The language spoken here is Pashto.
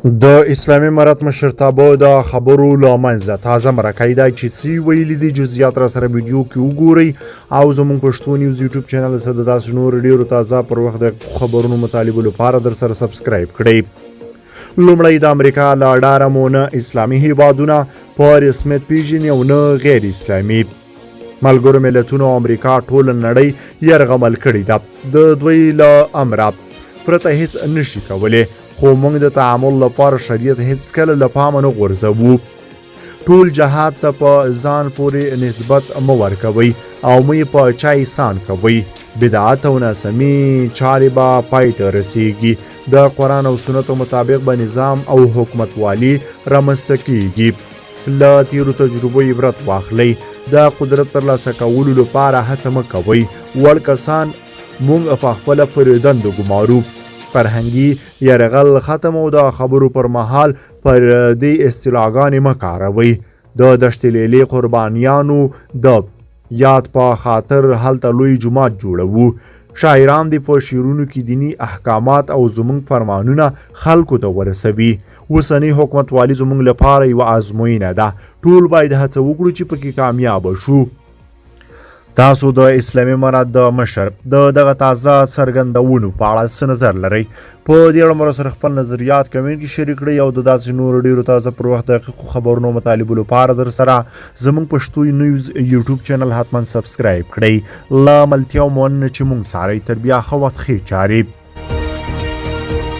د اسلامي امارت مشرتابه د خبرو له منځه تازه مرکه ده چې څه ویلي دي، جزئیات را سره ویډیو کې وګورئ او زموږ پښتو نیوز یوټیوب چینل سره د داسې نور ډیرو تازه پر وخت د خبرونو مطالبو لپاره در سره subscribe کړئ. لومړی، د امریکا له ډاره مو نه اسلامي هیوادونه په رسمیت پیژني او نه غیر اسلامي. ملګرو ملتونو او امریکا ټوله نړۍ یرغمل کړې ده، د دوی له امره پرته هیڅ نشي کولی، خو موږ د تعامل لپاره شریعت هیڅکله له پامه نه غورځوو. ټول جهاد ته په ځان پورې نسبت مه ورکوئ او مه یې په چا احسان کوئ. بدعت او ناسمي چارې به پای ته رسیږي، د قرآن او سنتو مطابق به نظام او حکومتوالي رامنځته کیږي. له تیرو تجربو عبرت واخلئ، د قدرت ترلاسه کولو لپاره هڅه مه کوئ، وړ کسان موږ په خپله پر دندو ګمارو. فرهنګي یرغل ختم او د خبرو پر مهال پر دې اصطلاحګانې مه کاروئ. د دشت لیلې قربانیانو د یاد په خاطر هلته لوی جومات جوړوو. شاعران دې په شعرونو کې دیني احکامات او زموږ فرمانونه خلکو ته ورسوي. اوسنۍ حکومتوالي زموږ لپاره یوه ازموینه ده، ټول باید هڅه وکړو چې پکې کامیاب شو. تاسو د اسلامي امارت د مشر د دغه تازه څرګندونو په اړه څه نظر لرئ؟ په دې اړه مو سره خپل نظریات کمنټ کې شریک کړئ او د داسې نورو ډیرو تازه پر وخت دقیقو خبرونو مطالبو لپاره در سره زموږ پښتو نیوز یوټیوب چینل حتما subscribe کړئ. له ملتیا مو مننه چې مونږ څارئ. تر بیا ښه وخت، ښې چارې.